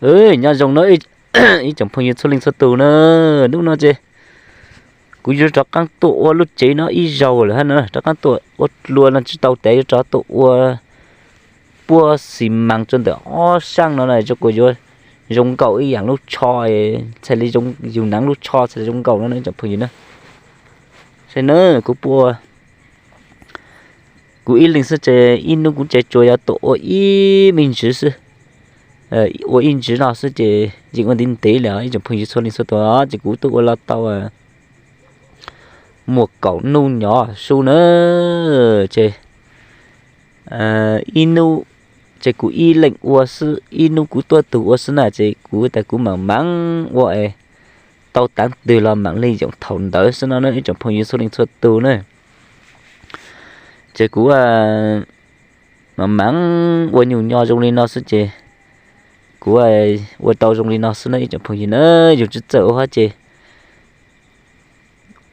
Nyob zoo no ib tsoom phooj ywg txhua leej txhua tus na, hnub no ces kuv yuav rov qab tuaj ua lub tsev no ib zaug lawm hab no, rov qab tuaj ua dlua no tsis tau tes yuav rov tuaj ua puab xi mas rua ntawm ob saab no na, rua kuas yuav zoo nkaus ib yaam lub tsho, txhaj le yug naav lub tsho txhaj le zoo nkaus no ib tsoom phooj ywg na. Saib na, kuv puab, kuv ib leeg xwb ces ib hnub kuv ces tsuas yuav tuaj ua ib me ntsis xwb, ua ib ntsis no xwb ces yeej ua ntev ntev lawm ib tsoom phooj ywg txhua leej txhua tus, ces kuv tuaj ua los tau muaj kaum nub nyob su na. Ces ib hnub ces kuv ib leeg ua xwb, ib hnub kuv tuaj tug ua xwb na, ces kuv tas kuv maam maam ua es tau taav twg los maam le yoom thaum ntawd xwb no na ib tsoom phooj ywg txhua leej txhua tus na. Ces kuv maam maam ua nyuj nyo zoo li no xwb ces kuv ua tau zoo li no xwb na ib tsoom phooj ywg na. Yug tsi txawj ua hab ces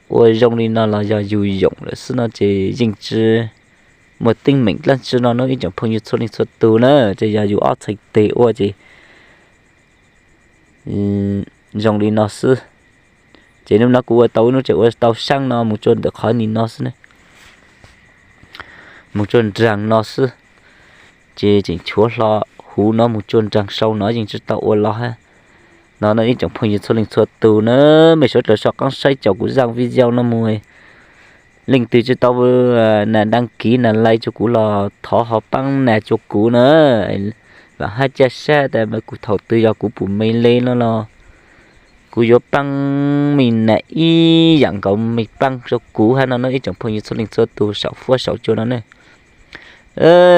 ua zoo li no los yog yug yoom lawm xwb no ces yeej tsi muaj teeb meem dlaab tsi no na ib tsoom phooj ywg txhua leej txhua tus na. Ces yog yug ob txhais tes ua ces zoo li no xwb. Ces hnub no kuv ua tau ib hnub ces ua tau saab no mus tsua ntawm qhov ni no xwb ne, mus tsua nraag no xwb. Ces tseem tshuav hlo huv no mus tsua nraag sau no yeej tsi tau ua los hab no na ib tsoom phooj ywg txhua leej txhua tus na. Mej suav dlawg soj qaab saib caum kuv zaaj video no mus, leej twg tsi tau na đăng ký na like rua kuv los thov ho paab na rua kuv na. Vaam hab ca sab tas kuv thaum twg yog kuv pum me le no los kuv yuav paab mej na ib yaam nkaus mej paab rua kuv hab no na ib tsoom phooj ywg txhua leej txhua tus saum fuab saum cua no ne.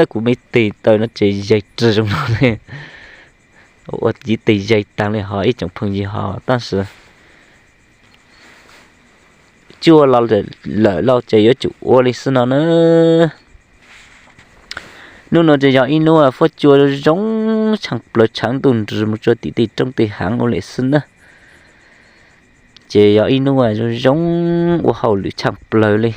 Kuv me tes taw no ces yaig rag zoo no ne, ua ib tes yaig taag le hov ib tsoom phooj ywg hov tab sis tsi ua los lawm lauj ces yuav tsum ua li xwb no na. Hnub no ces yog ib hnub fuab cua zoo tshaaj plawg tshav ntuj nrws mus tsua tim tej roob tej haav ua li xwb na. Ces yog ib hnub zoo zoo ua hauj lwm tshaaj plawg li.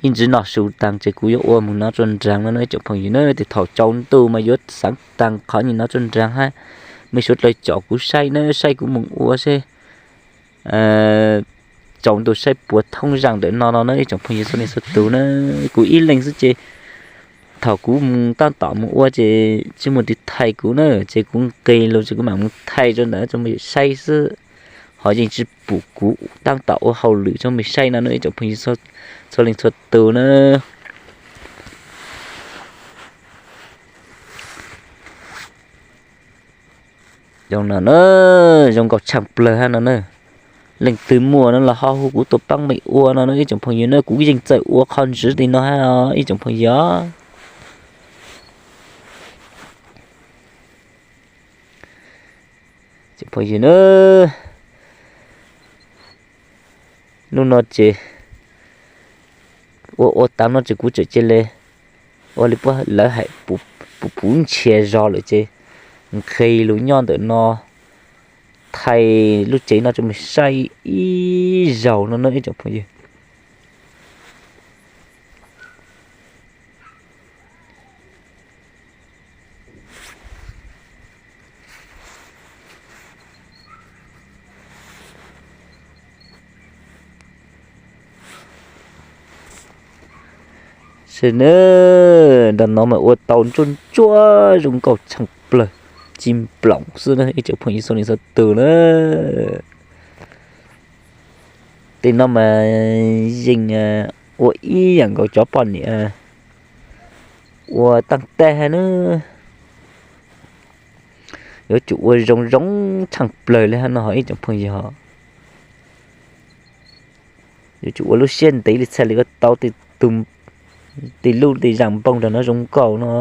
Ib ntsis noj su taag ces kuv yuav ua mus no tsua nraag no na ib tsoom phooj ywg na. Tej thaum tsaus ntuj mas yuav xaav taag qhov ni no tsua nraag hab. Mej suav dlawg caum kuv saib na, saib kuv mus ua seb tsaus ntuj saib puas thoob zaaj ntawm no no na ib tsoom phooj ywg txhua leej txhua tus na. Kuv ib leeg xwb ces thaum kuv mus taab tom mus ua ces tsi muaj tug thaij kuv na, ces kuv nqis lug ces kuv maam mus thaij rua ntawd tsua mej saib xwb. Ho yeej tsi pum kuv taab tom ua hauj lwm tsua mej saib no na ib tsoom phooj ywg txhua leej txhua tus na. Zoo no na, zoo nkaus tshaaj plawg hab no na. Leej twg muaj no los ho hu kuv tuaj paab mej ua no na ib tsoom phooj ywg na, kuv yeej txawj ua qhov ntsiv li no hab ib tsoom phooj ywg. Phooj ywg na, hnub no ces ua ua taag no ces kuv tseem cia le ua li puab lawv hais puv nchia zog lawm ces nqis lug nyob ntawm no thaij lub tsev no tsua mej saib ib zaug no na ib tsoom phooj ywg. Saib na, nram no mas ua tau ntsuab ntsuab zoo nkauj tshaaj plawg, ci nploom xwb na ib tsoom phooj ywg txhua leej txhua tus na. Tej no mas yeej ua ib yaam nkaus cov poj niam ua taag tag hab na. Yuav tsum ua zoo zoo tshaaj plawg le hab no ho ib tsoom phooj ywg. Yuav tsum ua lub siab ntev le txhaj le ua tau tej lub tej zaaj npoog nrag no zoo nkauj no.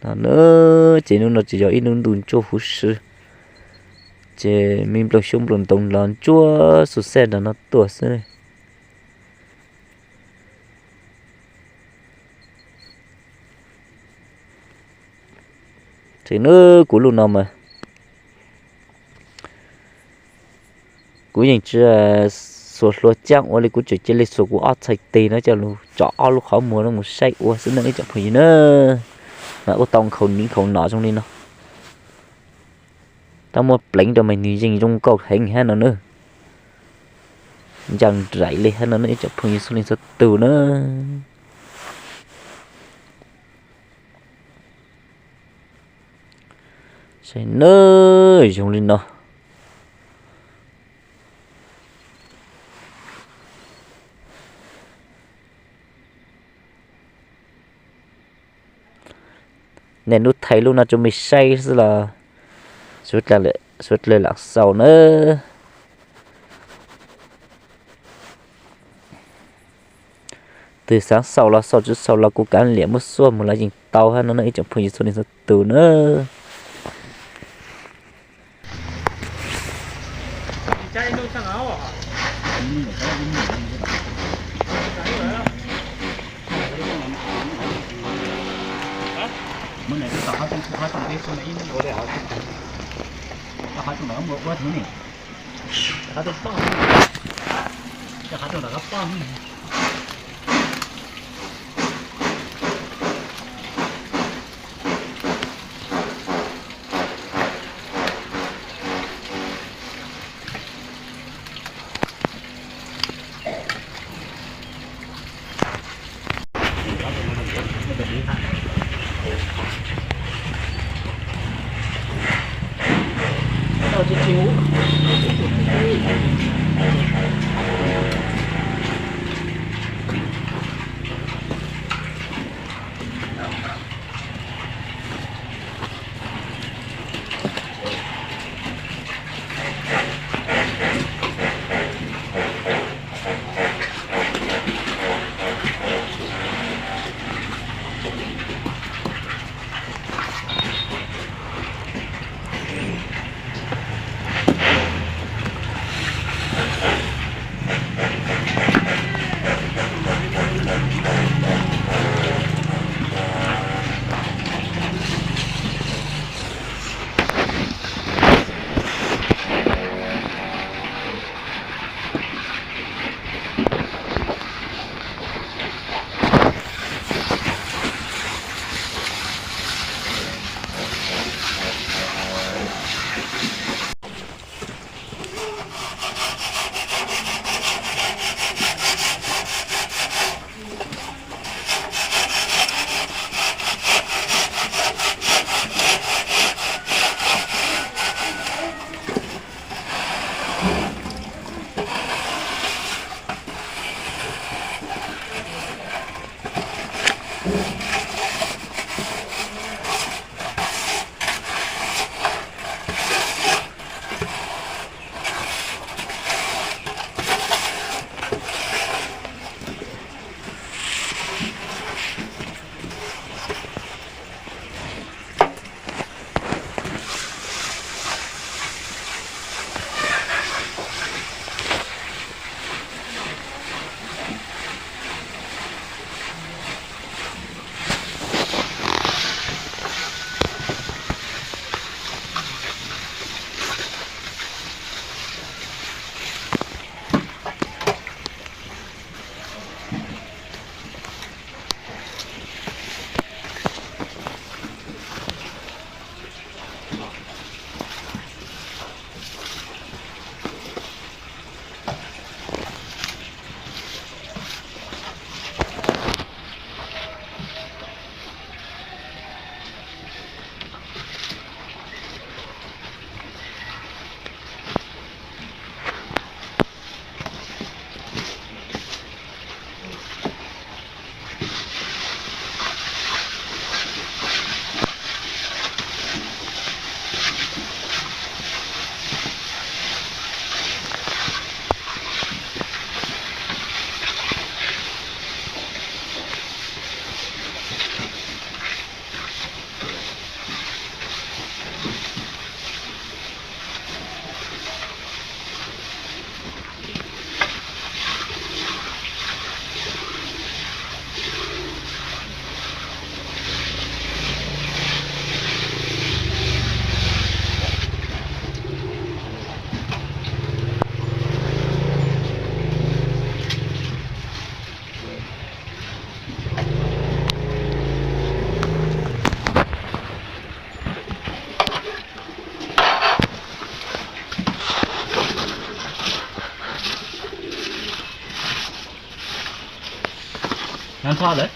Ces hnub no ces yog ib hnub ntuj ntsuab huv si, ces me nplooj xyoob nplooj ntoo los ntsuab xu xaj nrag no tuaj xwb. Tseem na, kuv lub no mas kuv yeej tsi xub Xuas hlua caj ua li kuv tseem cia li xuas kuv ob txhais tes no coj lug tsom ob lub qhov muag no mus saib ua xwb na ib tsoom phooj ywg na. Mas ua tau nkhaus niv nkhaus nom zoo li no. Tab muaj pleev rau mas nws yeej zoo nkauj heev hab no na. Ncaj nraim li hab no na ib tsoom phooj ywg txhua leej txhua tug na. Saib na, zoo li no. Niaj hnub thaij lub no rau mej saib xwb los suav dlawg lam xaus na. Twg xaav xaus los xaus, tsis xaus los kuv kav liam muab xuaj mus los yeej tau hab no na ib tsoom phooj ywg txhua leej txhua tug na. Nyob ntho lawm.